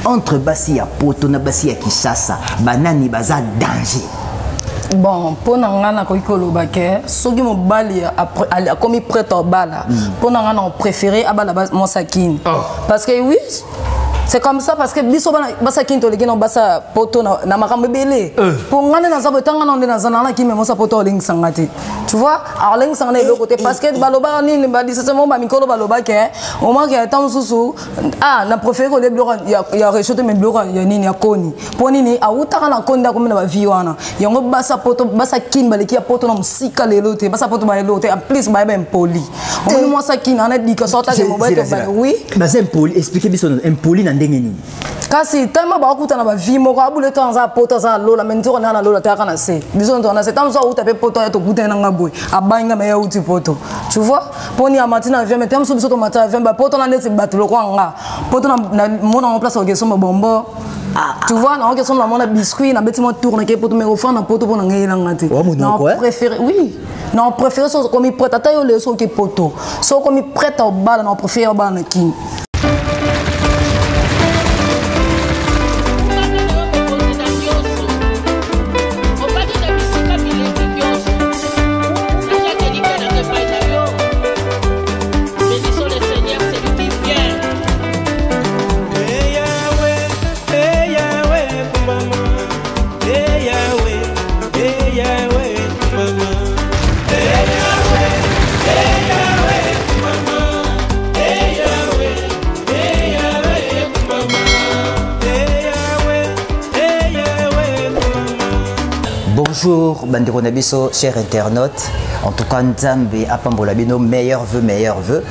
Entre basi ya poto na basi ya Kinshasa, banani baza danger? Bon, mpo na ngai nakoki koloba ke soki mobali akomi prête obala, mpo na ngai na préféré abala mwasi akini, parce que oui, c'est comme ça, parce que biso bana basa kini toleki na basa poto na makambo ebele. Mpo ngai nde naza boye, ntango nde naza na kimi mwasi poto aolengisanga te, tu vois, aolengisanga na eloko te, parce que balobaka nini, balisese mo bamikolo balobake omake ntango mosusu, ah, na préféré kolia biloko ya réchaud te, mais biloko ya nini, ya koni. Mpo nini? Awutaka na koni nde akomi na bavie wana. Yango basa poto, basa kini baleki ya poto na mosika lelo te. Basa poto bayelo te, en plus bayeba impoli. Omoni mwasi akini ana éducation, atake mobali to bali, oui. Baza impoli, explique biso impoli na ndenge nini? Kasi tellement bakuta na bavie moko, abule to aza poto, aza na lola, mais nzoko na lola te, aka na se biso nzoko na se. Ntango mosusu awuta mpe poto, aya tokutani nanga boye, abangi nga, me auti poto, tu vois. Mpo ni amati na avion, mais te mosusu biso tomati avion, bapoto na ndeti bato lokwa nga poto na mona yango place okesomba bombo, tu vois, na okesomba mona biscuit, nabeti mwa tour nake poto, mais ofanda na poto mpo na ngai elanga te. Na préféré, oui, na préféré so okomi prête, ata yo lelo soki poto, so okomi prête obala, na préféré obala na kini. Bonjour bandeko na biso, chers internautes. En tout cas, Nzambe apambola bino. Meilleur vœu, meilleur vœu.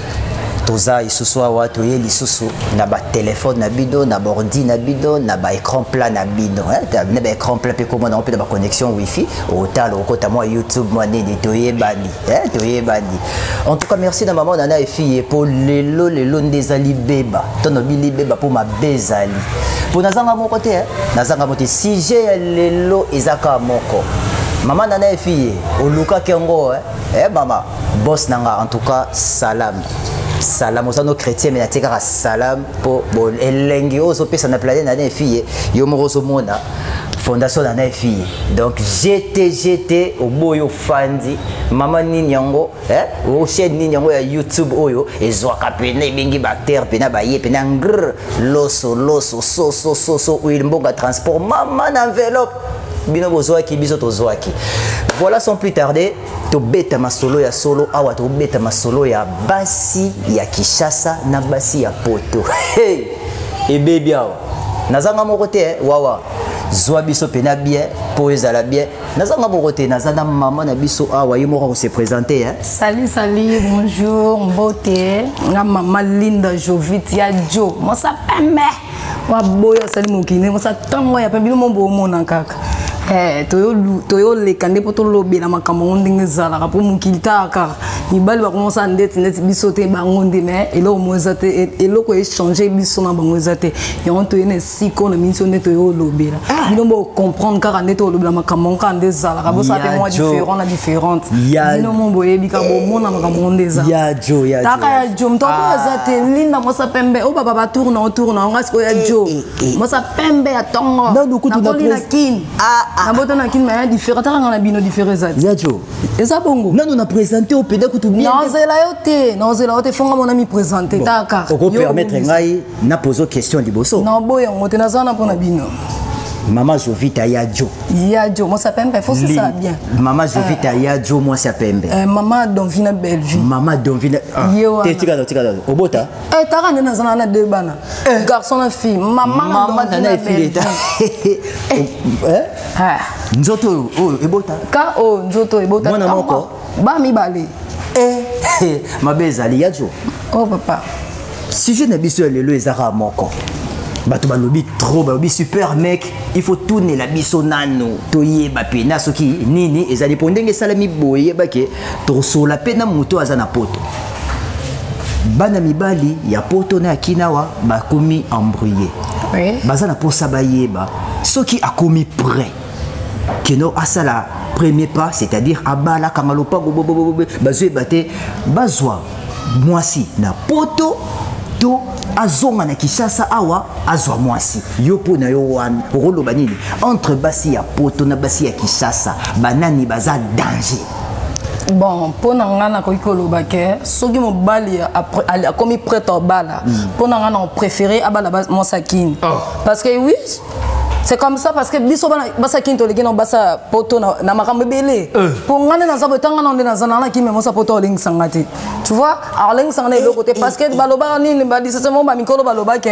Toza lisusu awa, toye lisusu na batelefone na bino, na baordi na bino, na baécran plat na bino, na baécran plat mpe komona yango mpe na baconnexion wifi, otala, okota mwa YouTube, mwa nini, toyebani, toyebani. En tout cas, merci na mama Nana Efille, mpo lelo lelo nde eza libeba, tonobi libeba mpo mabe ezali, mpo nazanga moko te, nazanga moko te. Sujet ya lelo eza kaka moko. Mama Nana Efille, olukaki yango, eh? Mama boss na nga, en tout cas salam, salam. Oza no chrétien, mais natie kaka salam mpo elengi oyo ozopesa na planète Nana Efille, yo moko ozomona fondation Nana Efille. Donc gt gt oboyi, ofandi mama nini yango, eh? Chaîne nini yango ya YouTube oyo ezwaka pene, ebengi baacteur pena, baye pena ngr loso loso soso soso huile mbonga transport mama na enveloppe. Bino bozwaki, biso tozwaki. Voilà, sans plus tarder, tobeta masolo ya solo awa, tobeta masolo ya basi ya Kinshasa na basi ya poto. Hey! Ebebi awa, nazanga moko te, wawa zwa biso pena bien mpo ezala bien. Nazanga moko te, naza na mama na biso awa, ye moko akose présente, eh? Salut, salut, bonjour, mbote nga mama Linda Jovit ya Jo mosa pembe waboyo asali mokili mosa ntongo ya pembe. Bino mo bomona kaka, toyoleka nde mpo tolobela makambo yango ndenge ezalaka, mpo mokili taka kaka mibali bakomosala ndeti ndeti biso te, bango nde. Mais eloko mo eza te, eloko echange biso na bango eza te. Yango toye na esika na miso nde toyolobela. Bino bocomprendre kaka nde tolobela makambo yango kaka nde ezalaka, bosala mpe mwa différent na différente. Bino mo boyebi kaka, bomona makambo yango nde ezalaka. Ya Jo, moto ako eza te, Linda mwasa pembe oyo baba batour na otour na yango sikoyo. Ya Jo mwasa pembe ya ntongo, nakoli na Kini, nabota na Kini, maya différent takanga na bino, différent eza te. Ya Jo. Eza bongo. Nano na présente openda kutu. Naozela yo te, naozela yo te, fonga mona mi présente taka. Okopermettre ngai na pose question liboso? Naboya yango te, naza wana mpona bino. Mama Jovita ya Jo. Ya Jo mwasi pembe, faut ça bien. Mama Jovita ya Jo mwasi pembe. Mama Donvina Bellevue. Mama Donvina. Ye wana. Te, tika tika obota. Taka nde naza na deux bana, garçon na fille. Mama. Mama Nana Efile ta. Nzoto oyo oyo ebota. Ka oyo nzoto ebota. Mwana moko. Ba mibale. Mabe ezali ya Jo. Oh papa. Sujet na biso ya lelo eza kaka moko. Bato balobi trop, balobi super mec, il faut tunela biso nano, toyeba mpena soki nini ezali, mpo ndenge esalami boye, yebake tokosola mpe na moto aza na poto. Bana mibali ya poto na ya kinawa bakomi embrouillé. Baza na mposa bayeba soki akomi prêt keno asala premier pas, c'est-à-dire abala, kanga lopango, bobobobo. Bazoyeba te bazwa mwasi na poto to Azonga na Kinshasa awa, azwa mwasi. Yo mpo na yo wana okoloba nini entre basi ya Poto na basi ya Kinshasa? Banani baza danger? Bon, mpo na ngai, nakoki koloba ke soki mobali akomi prêt obala, mpo na ngai na préféré abala mwasi akini. Parce que oui, c'est comme ça, parce que biso bana basa Kini toleki na basa Poto na makambo ebele. Mpo ngai nde naza boye, ntango nde naza na Kini, me mwasi Poto olengisanga te, tu vois, aolengisanga na eloko te, parce que balobaka nini, badisese mo bamikolo balobaki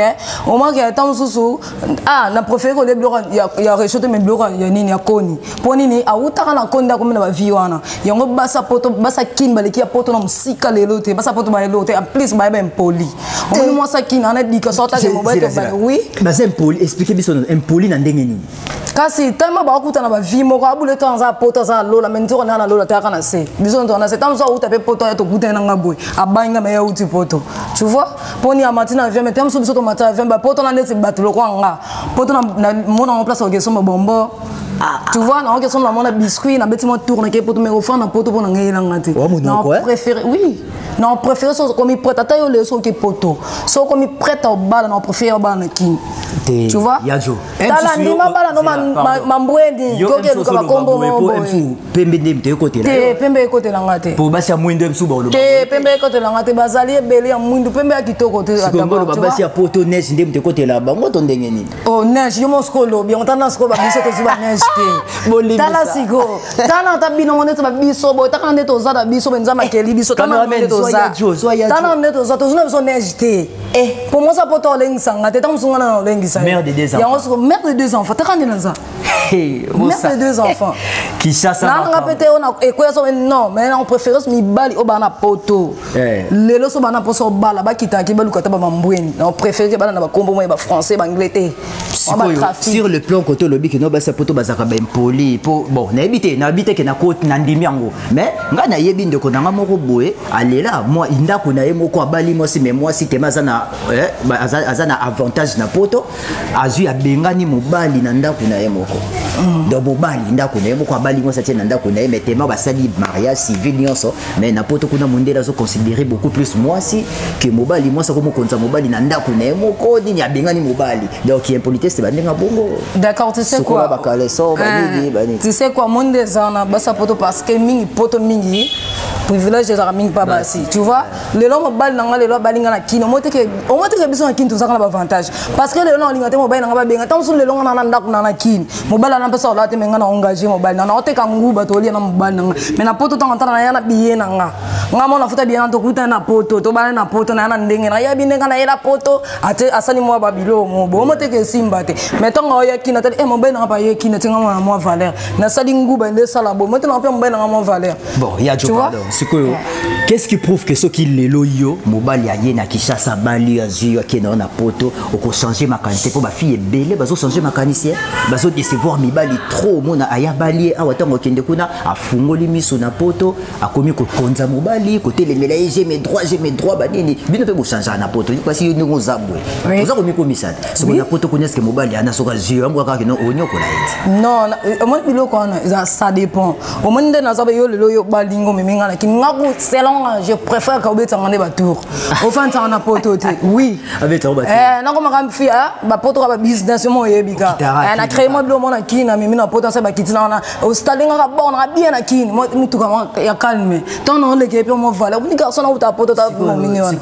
omaki ata mosusu. Ah, na préféré kolia biloko ya réchaud te, mais biloko ya nini, ya koni. Mpo nini? Awutaka na koni nde akomi na bavie wana. Yango basa Poto, basa Kini baleki ya Poto na mosika lelo te. Basa Poto bayelo te, en plus bayeba impoli. Omoni mwasi akini ana éducation, otake mobali to bali, oui. Baza impoli, explique biso impoli na ndenge nini? Kasi tellement bakuta na bavie moko abule to aza Poto, aza na lola, mais nzoko na lola te, aka na se biso nto na se. Ntango mosusu awuta mpe Poto, aya tokutani nanga boye, abangi nga, me ye awuti Poto, tu vois. Mponi amati na avion, mais te mosusu biso tomati avion, bapoto na ndeti bato lokwa nga Poto na mona ngo place okesomba bombo, tu vois, na okesomba mona biscuit, nabeti mwa tour nake Poto, mais ofanda Poto mpo na ngai elanga te. Na préféré, oui, na préféré so okomi prête, ata yo lelo so oke Poto, so okomi prête obala, na préféré obala na Kini, tu vois. Tala, ndima bala no mambwendi toke eluka bakombo. Pembe nde moto ekotela? Te, pembe ekotelanga te. Po basi ya mwindu mosusu baloba. Te, pembe ekotelanga te, bazali ebele ya mwindu, pembe ya kitoko te. Sikoyo basi ya Poto, neige nde moto ekotela bango to ndenge nini? Oh, neige yo mo sikoyo olobi yango. Tala sikoyo, babiso tozwi baneige te. Tala sikoyo, tala ata bino mo neti babiso boye, taka nde toza na biso boye, Nzambe akeli biso. Tala nde toza, tala nde toza, tozwi na biso neige te. Po mwasi Poto olengisanga te, ntango mosusu nga na olengisa. Mère de deux enfants. Yango siko, mère de deux enfants, taka nde naza mère de deux enfants. Kinshasa. Nanga mpe te oyo ekweya so. Non, mais na préférence mibali oyo baa na Poto lelo, so baa na mposa obala, bakitaki baluka ata bamambweni. Na préféré bana na bakombo moye, bafrançais, baanglais te. Sikoyo, sur le plan côté olobi ke no basi ya Poto bazalaka baimpoli, po bon, nayebi te, nayebi te ke nandimi yango, mais ngai nayebi ndeko na nga moko boye, alela mwa ndako na ye moko, abali mwasi, mais mwasi tema aza na avantage na Poto, azwi, abengani mobali na ndako na ye moko. Donc mobali, ndako na ye moko, abali mwasi, atie na ndako na ye, mais tema basali mariage civil nyonso, mais na Poto kuna mondele azoconsidérer beaucoup plus mwasi ke mobali. Mwasi akomokonza mobali na ndako na ye moko, nini, abengani mobali. Donc impolitesse bandenge bongo. D'accord, tu sais quoi? Bacaleçon, banini, banini. Tu sais quoi, monde eza na basa Poto, parce que mingi Poto, mingi privilège ezalaka mingi mpa basi, tu vois. Lelo mobali na nga lelo abali nga na Kini, omoi teke biso na Kini tozalaka na baavantage, parce que lelo na olinga te mobali na nga babenga. Ntango mosusu lelo nga na ndako na na Kini, mobali ana mpesa ola te, me nga na engage mobali na naoteka nguba, tolia na mobali na nga. Mais na Poto, ntango ntala naya na biye na nga, nga mona futa biye na, tokutani na Poto, tobala na Poto, naya na ndenge nayebi ndenge nayela Poto, ate asali mwa babilo mo bo omo teke esimba te. Mais ntango oya Kini, atali e mobali na nga pa ye Kini, atinga mwana mwa valeur, nasali nguba nde esala bo mo te na mpe mobali na nga mwa valeur. Bon, ya Jo, pardon, sikoyo qu'est-ce qui prouve que soki lelo yo mobali aye na Kinshasa, bali, azwi yo, akende na Poto, okochange makanisi te? Mpo bafille ebele bazochange makanisi, bazodecevoir mibali trop. Omona aya bali ye awa, ntango akende kuna, afungoli miso na Poto, akomi kokonza mobali, kotelemela ye: "J'ai mes droits, j'ai mes droits." Banini, bino mpe bochangeaka na Poto? Kasi yo ndenge oza boye, oza komikomisa te. Soki na Poto kuna, eske mobali ana soki azwi yo yango kaka kino onyokola ye te? Non, omoni biloko wana, ça dépend. Omoni nde naza yo lelo, yo balingo omemi nga na Kini, nga ku selon nga, je préfère ka obetanga nde batour, ofandisaka na Poto te, oui. Nakomaka fi bapoto ka babusiness mo oyebi ka na créé mwa biloko mona Kini, namemi na Poto, asa bakiti na wana ostalingaka bon nanga bien na Kini, mutuka ya calme, ntango na oleke mpe mo valeur. Omoni garçon nauta Poto ta momini wana,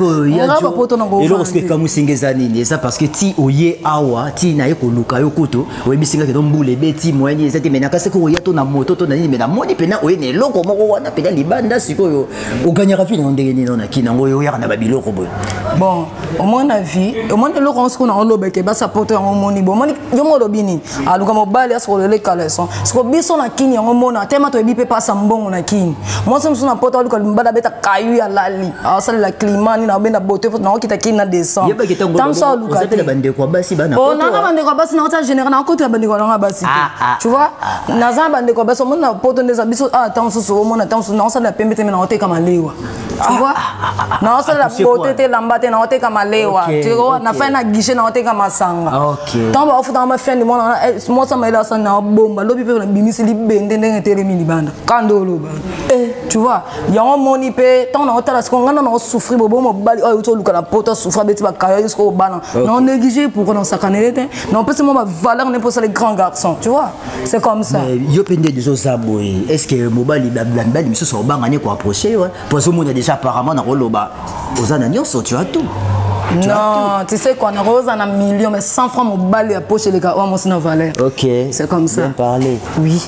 nga bapoto. Eloko soki ekamusinga eza nini? Eza parce que ti oye awa, ti naye koluka yo kutu, oyebisinga ke mbula ebeti, moyeni eza te, mais nakasi koya to na moto to na nini, mais namoni mpena oye na eloko moko wana mpena libanda. Sikoyo oganyaka vie nango ndenge nini na Kini yango oyo oyaka na babiloko boye? Bon, omoni na vie, omoni eloko yango sikoyo na olobeke basa Poto yango, omoni bo omoni yo mo olobi nini, aluka mobali asokolola caleçon. Siko biso na Kini yango mona tema, toyebi mpe pasa mbongo na Kini. Mwasi mosusu na Poto aluka mobali abeta kayu ya lali, asalela climat nini, abenda bote naokita Kini na décembre. Ntango aluka te bandeko ya basi bana. Nanga bandeko ya basi naota général, nakotela bandeko nanga basi te, tu vois. Naza na bandeko ya basi, omoni na Poto nde eza biso. Ah, ntango mosusu omona, ntango mosusu naosalela pembe te, me naoteka malewa. Tu vois, naosalela beauté te, elamba te, naoteka malewa. Tu vois, na fin na guichet naoteka masanga. Ntango baofutanga ma fin du mois, mwasi mayele asani naobomba lobi mpe nabimisi libende ndenge etelemi libanda kanda oloba. Tu vois, yango moni mpe ntango naotala siko ngai na naosouffrir bobo mobali oyo euti oluka na poto, asouffrir, abeti bakaya yo sikoyo obana nao néglige. Pourquoi naosakanele te? Naopesi mwa bavaleur ne mposala grand garçon, tu vois, c'est comme ça. Yo mpe nde déjà oza boye, est ce que mobali, bamibali misusu obanga ne koapproche yo po azomona déjà apparemment na koloba oza na nyonso, tu as tout? Non, tu sais quoi, nakoza na million, mais 100 francs mobali ya poche eleka oyo mwasi na valeur. Ok. C'est comme ça. Bien parlé. Oui,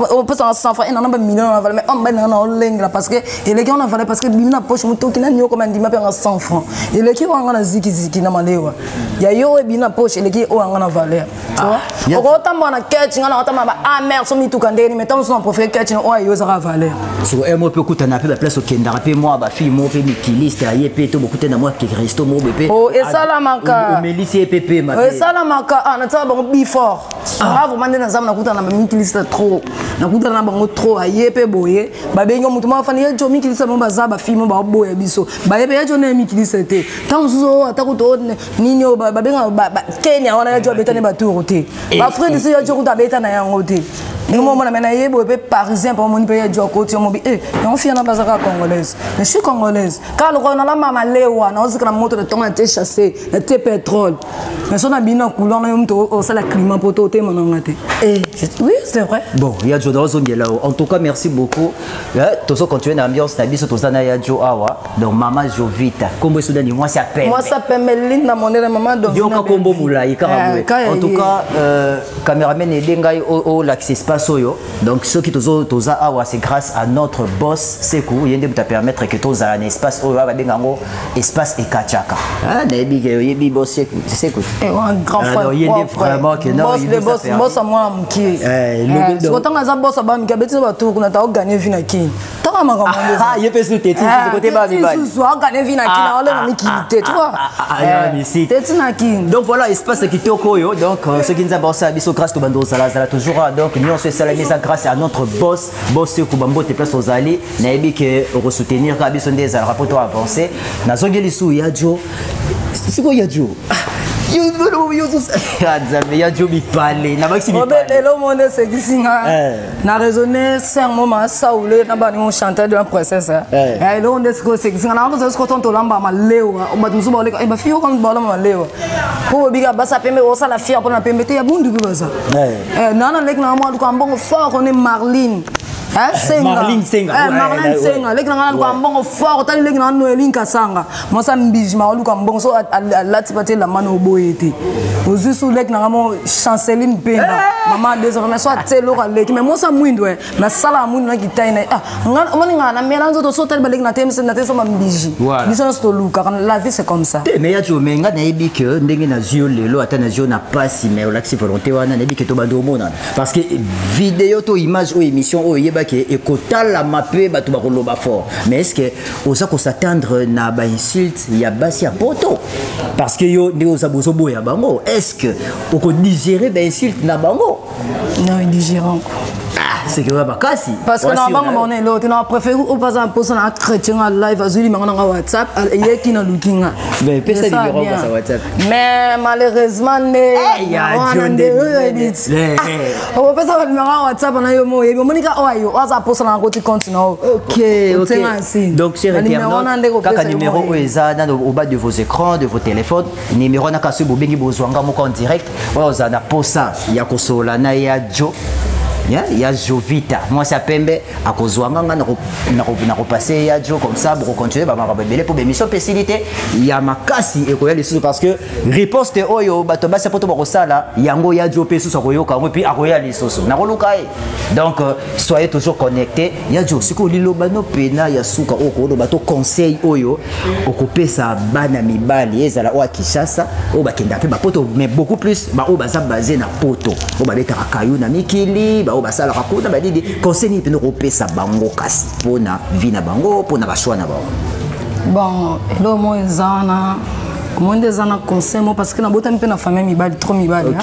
opesaka 100 francs enana bamillion na valeur, mais oyo mobali nanga na olengela parce que eleki wana valeur, parce que bimi na poche motoki na nyoko mandima mpe yanga 100 francs eleki oyo anga na zikiziki na malewa ya yo oyo ebimi na poche eleki oyo anga na valeur, tu vois. Okotambola na ketch, nga na kotambola ba amer so mituka ndenge nini, mais ntango mosusu na préféré ketch na oyo yo ezaka valeur. Soko mo mpe okutana mpe baplace okendaka mpe mwa bafille moko mpe mikiliste aye mpe to bokutana mwa resto moko boye mpe. Oh, esalamaka. Omelisi ye mpe pema. Esalamaka. Ah, natisaka bango bifort nga vraiment nde naza nakutana na bamikiliste trop, nakutana na bango trop. Aye mpe boye, babengi motu moko afandi ye jo mikiliste bango baza bafille mo baoboya biso baye mpe ye jo na ye mikiliste te. Ntango mosusu oyo ata kutu oyo nini oyo babengaka Kenya wana, ye jo abeta ne batour te, baafrique du Sud ye jo kutu abeta na yango te. Ndenge omona me naye boye mpe parisien mpe omoni mpe ye jo akoti yo mobi e yango fia na baza kaka congolaise, mais je suis congolaise kaka lokola nalamba malewa, naozika na moto na ntongo, na tie chasse, na tie pétrole, mais so na bino na couleur na yo moto osala climat po to otema nanga te. Oui, c'est vrai. Bon, ya Jo, ozongela. En tout cas, merci beaucoup. Tozo continuer na ambiance na biso, toza na ya Jo awa. Donc mama Jovita, kombo esudani mwasi ya pembe. Mwasi ya pembe, Linda Mondele, mama. Yoka kombo molai kaka boye. En tout cas, cameraman aide ngai olakisa espace oyo. Donc soki toza awa, c'est grâce à notre boss Seku, ye nde moto apermettre que tozala na espace oyo babenga yango espace ekatiaka. Nayebi ke oyebi boss Seku. Un grand frère. Ye nde vraiment que non, boss de boss, boss a mwana mokie. Siko ntango aza boss aba mike, abeti batour kuna, ta oganye vi na kini ntango makambo. Ye mpe su teti kote ba mibali. Susu aganye vi na kini, aolenga mikili te, tu vois, teti na kini. Donc voilà espace kitoko oyo. Donc soki Nzambe osala biso grâce, tobanda ozalazala toujours. Donc nyonso esalami eza grâce à notre boss, boss Seku Bambote. Place ozali, nayebi ke okosoutenir kaka biso nde ezalaka mpo to avance. Nazongi lisusu ya Jo. Sikoyo ya Jo, Nzambe, ya Jo mipale nabakisi. Lelo monde esekisi nga na raisonne ser mo ma saule na bani mo chanteur de la princesse. Eloko nde sikoyo esekisi nga nakoza sikoyo tonto olamba malewa, bato mosusu baoleka bafille oyo balamba malewa mpo bobika basa pembe, osala fier mpona pembe te ya bundu mpe baza nana leki nanga mwa luka mbongo fort one Marline. Senga, Marlene Senga. Marlene Senga, leki nanga naluka mbongo fort. Otali leki nanga Noeline Kasanga, mwasa mbiji maoluka mbongo so alati pa te elamba na oboye te. Ozwi su leki nanga mo Chanceline Mpemba, mama deux ans, mais so atie eloko aleki, mais mwasa mwindu nasala mwindu na kitai na omoni ngaka na mela nzoto. So otali baleki na te na te so bambiji, biso nyonso tolukaka. La vie, c'est comme ça. Te, mais ya Jo, mais nga nayebi ke ndenge nazwi yo lelo, ata nazwi yo na pasi, mais olakisi volonté wana, nayebi ke tobanda omonana, parce que vidéo to image oyo, émission oyo, oyebaki ekotalama mpe bato bakoloba fort. Mais est ce que oza kos'attendre na bainsulte ya basi ya poto? Parce que yo ndenge oza bozoboya bango, est ce que okodigérer bainsulte na bango? Non, indigérant. Ah, c'est que makasi. Parce que na bango baona eloko te. Na préféré oyo baza mposa na chrétien nga live, azwi limango nanga WhatsApp, eyeki na luki nga. Mais pesa numéro sa WhatsApp. Mais malheureusement nde wana nde oyo yebi okopesa banuméro ya WhatsApp na yo mo oyebi omonika oyo ayo aza mposa na koti compte na oyo. Ok, donc cher internaute, kaka numéro oyo eza nano au bas de vos écrans, de vos téléphones, numéro wana kasi bobengi, bozwanga moko en direct. Oyo ozala na posa ya kosolola na ya Jo, ya Jovita mwasi ya pembe, akozwa nga na kopase ya Jo. Comme ça bokocontinue bamakambo ebele mpo bémission mpe esili te, ya makasi ekoya lisusu, parce que riposte oyo bato basi poto bakosala yango, ya Jo mpe lisusu akoyoka yango, puis akoya lisusu nakoluka ye. Donc soyez toujours connecté. Ya Jo, sikoyo liloba no pena ya suka oyo koloba to conseil oyo okopesa bana mibali, ezala oyo ya Kinshasa oyo bakendaka mpe bapoto, mais beaucoup plus baoyo baza base na poto, oyo babetaka kayu na mikili, baoyo basalaka kuna badidi, conseil nini mpena okopesa bango kasi mpona vie na bango, mpona bachoix na bango? Bon, eloko moko eza wana. Moi nde eza na conseil mo, parce que nabotami mpe na famille mibali, trop mibali.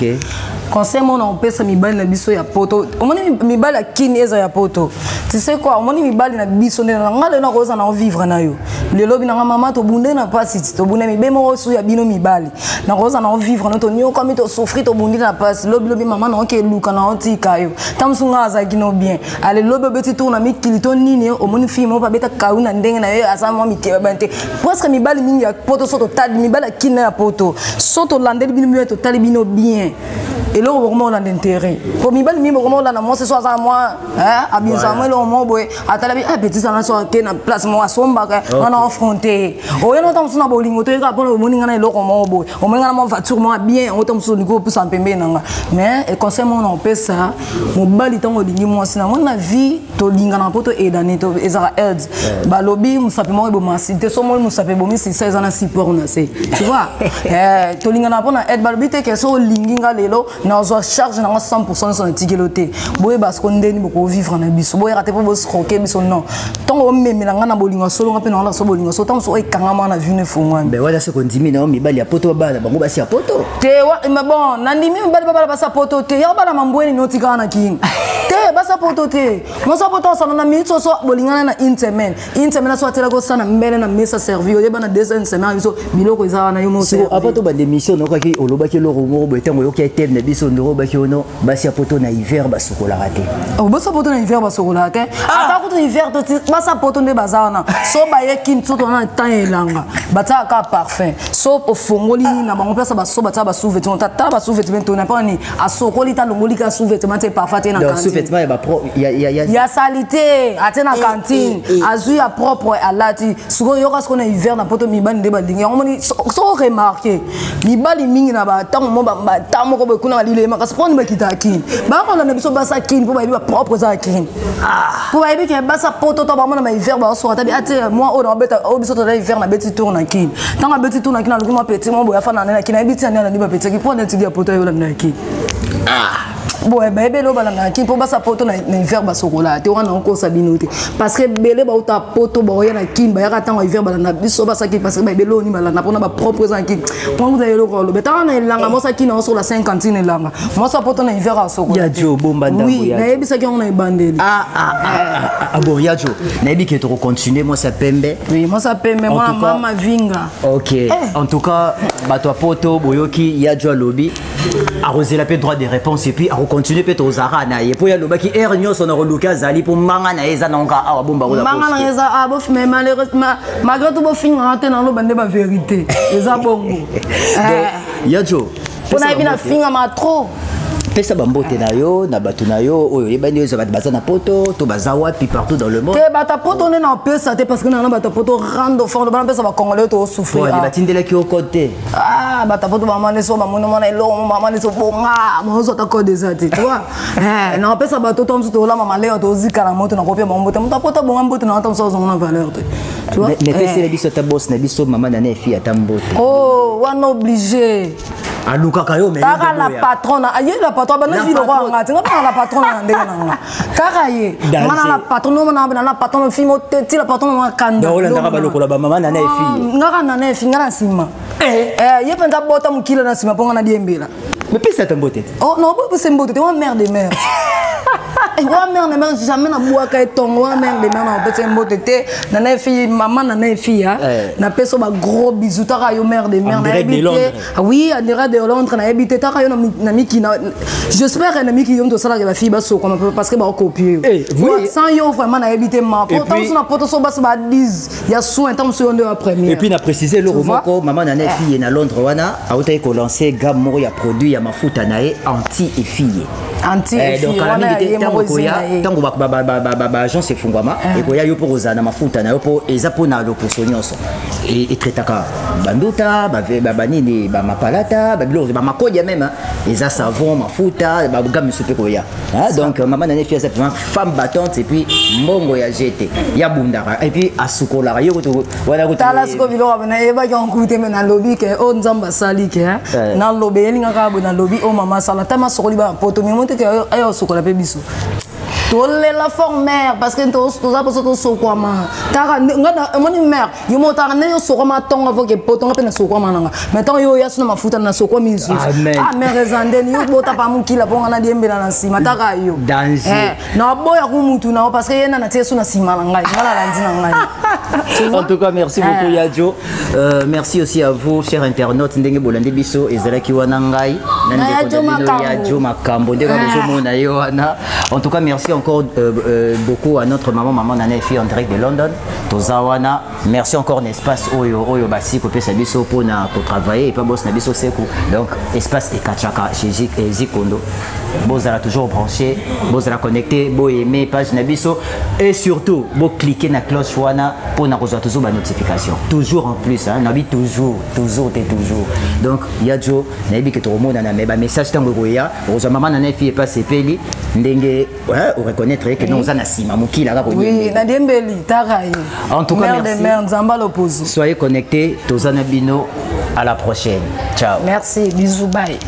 Conseil mo na opesa mibali na biso ya poto, omoni mibali ya kini eza ya poto, tu sais quoi, omoni mibali na biso nde na nga lelo nakoza na ovivre na yo lelo binanga mama, tobunde na pasi, tobunde mibe moko su ya bino mibali, nakoza na ovivre no, tonyokwami, tosouffrir, tobundi na pasi, lobi lobi mama naoke eluka na otika yo. Ntango mosu nga azalaki no bien, ale lobi obeti tour na mikili to nini, omoni fille moko abeta kau na ndenge na ye, aza mwa mikeba te. Presque mibali mingi ya poto, so totali mibali ya kini na ya poto, so tolandeli bino bien, totali bino bien, eloko bokoma olanda intérêt, po mibali mingi bokoma olanda mwasi so aza mwa abimisa mwa eloko moko boye, atala bi petit sana, so ake na place moko asombaka wana, affronte oye nota mosusu na bolingo, toyeka mpona omoni nga na eloko moko boye, omoni nga na mwa voiture moko bien, ota mosusu olingi opusa pembeni na nga. Mais conseil moko na opesa mobali, ntango olingi mwasi na moni na vie, tolingana mpo toedane, ezalaka aide. Balobi mosapi moko eboma te, so omoni mosapi ebomi sisa, eza na support na se, tu vois. Tolingana mpo na aide. Balobi te ke so olingi nga lelo, nazwa charge nanga 100 nyonso na tikelo te. Boyeba siko ndeni bokovivre na biso, boyaka te mpo boscroke biso, non. Ntango omemela nga na bolingo solo, nga mpe na wana so bolingo so, ntango so ekangama na vino efungwami. Mais wana soki ondimi na yo mibali ya poto babala bango basi ya poto. Te, mais bon, nandimi mibali babala basi ya poto te. Ya bala mambweni notikaka na kini te, basi ya poto te. Mwasi ya poto osala na minute soso bolingana na une semaine, une semaine so atielaki osala mbele na mesa servi, oyeba na deuxième semaine biso biloko eza wana, yo moko. Avant to bande émission, nokaki olobaki eloko moko boye, ntango oyoki thème na biso, ndoko olobaki ono basi ya poto na hiver basukolaka te. Basi ya poto na hiver basukolaka te. Ata kutu hiver to, basi ya poto nde baza wana, so baye kini, so tona temps elanga, batiaka kaka parfum, so ofongoli nini na bango place baso batiaka basous-vêtement, tala basous-vêtement tona mpo nini asokoli ta, alongoli ka sous-vêtement te, parfum te na sous-vêtement ya saleté atie na cantine, azwi ya propre alati. Sikoyo yoka, sikoyo na hiver na poto, mibali nde balingi yango. Moni soko remarque, mibali mingi na batango mo bata moko boye kuna balilema, kasi mponi bakitaka kini, bakolanda biso basa kini, mpo bayebi bapropre eza ya kini, mpo bayebi ke basa poto to bamona ba hiver baosoka tabi atie mwa oyo naobeta oyo biso toza hiver, nabeti tour na kini. Ntango abeti tour na kini, aluki mwa petit mwa boye afanda na kini, ayebi tina nde alandi bapetiaki mpo neti ya poto ayolanda ya kini boye. Bayebi eloko balandaka kini, mpo basa poto na hiver basokolaka te. Wana okosa bino te, parce que ebele bauta poto baoya na kini, bayaka ntango hiver, balanda biso basa kini, parce que bayebi eloko nini balanda mpona bapropre eza na kini. Mwanguza eloko alobi tanga na elanga, mwasi akini aosokola 50 na elanga, mwasi poto na hiver asokola. Yajo bomba ndambo. Oui, nayebisaki yango na ebandeli. Ah bon, Yajo, nayebi ke tokocontinue, mwasi ya pembe. Oui, mwasi ya pembe, mwana mama vinga. Ok, en tout cas bato ya poto boyoki, Yajo alobi akozela mpe droit de réponse, et puis akocontinue mpe, tozalaka na ye mpo ye alobaki heure nyonso na koluka azali, mpo mbanga na ye eza nango kaka awa bomba. Mbanga na ye eza mais malheureusement, malgré tout, bofingaka te, naloba nde bavérité eza bongo. Yajo. Mpo nayebi nafingama trop. Pesa bambote na yo na bato na yo oyo oyebani, oyo bato baza na poto to baza wapi partout dans le monde. Te, bato ya poto nde na opesa te, parce que nana bato ya poto rando fort, bana pesa bacongolais oyo tosouffrir. Batindelaki yo code te? Ah, bato ya poto bamama nde so bamoni mwana eloko, mama nde so bonga bozwa ata code eza te, tu vois. Na opesa bato to mosusu tolama maleo, tozika na moto, nakopia bango mbote. Moto apota bonga mbote na ata mosusu azongo na valeur te, tu vois. Mais pesela biso ata boss na biso, mama nana efi, ata mbote. Oh, wana obligé. Alukaka yo. Kaka la patronne, aye la patronne bana vi lokwa nga te, nga bana la patronne na ndenge na nga kaka ye, nga na la patronne, na la patronne fi mo te ti la patronne nga kanda. Olandaka balokola bamama nana efi. Nga kaka nana efi, nga na nsima ye mpenza bota mokila na nsima mpo nga na diembela. Mais pesa ata mbote te. Oh non, boyebisa mbote te, wa mère de mère, wa mère de mère, jamais nabwaka etongo, wa mère de mère, na opesa mbote te. Nana efi, mama nana efi ya, napesa ba gros bisous, taka yo mère de mère, nayebi te. Oui, Andrea de Londres, nayebi te, taka yo na mikina, j'espère na miki yo moto osalaka bafille basokama, parce que baokopie yo. Sans yo vraiment nayebi te ma po ntango na poto so basi ba 10 ya soin, ntango mosu yo nde ya première. Et puis na préciser eloko moko, mama nana efi ye na Londres wana autaki kolancer gamme moko ya produit ya mafuta na ye anti efie. Anti. Ntango ekoya, ntango baagence efungwama, ekoya yo mpo kozala na mafuta na yo, mpo eza mpona loposo nyonso, etraitaka banduta, banini, bamapalata, babiloko, bamakodia même, eza savon, mafuta, bagamme mosusu mpe koya. Donc mama nane fi aza vraiment femme battante, et puis mbongo ya jete ya bundaka, et puis asukolaka ye kutu wana kutu. Tala sikoyo biloko nayebaki yango te, me nalobi ke oyo Nzambe asali ke nalobi eyelingaka boye, nalobi oyo mama asala, tama asokoli bana poto, mimo te ke ayo asokola mpe biso. Tolela fort mère parce que toza mposa tosokwama. Taka nga omoni mère yo moko taka nde yosokwama ntongo avoke poto nga mpe nasokwama nanga mais ntango yo oya so na mafuta nasokwami lisusu. Ah mère eza ndeni yo bota pa mokila mpo nga nadiembela na nsima taka yo eh, naboya ku mutu na yo parce que ye na natie so na nsima na ngai nga nalandi na ngai. En tout cas, merci beaucoup, Yadjo. Merci aussi à vous, chers internautes. Ndenge bolandi biso ezalaki wana ngai na ndeko na bino Yadjo Makambo ndenge bozomona ye wana. En tout cas, merci encore beaucoup à notre maman, maman Nana Efi en direct de London. Toza wana. Merci encore na espace oyo oyo basi kopesa biso mpona kotravailler epa boss na biso Seku. Donc espace ekachaka chez Zikondo. Bozala toujours branché, bozala connecté, bo aimer page na biso et surtout bo cliquer na cloche wana mpona kozwa toujours ba notification. Toujours en plus, hein, nabi toujours, toujours te toujours. Donc Yadjo, nayebi ke tokomonana mais ba message ntango ekoya, okozwa mama na Efi epa sepeli ndenge oreconnaître ke non, oza na nsima mokili aka. Oui, nadiembeli taka ye. En tout cas, mère merci. De mère Nzamba lopozo. Soyez connectés, toza na bino, à la prochaine. Ciao. Merci, bisous, bye.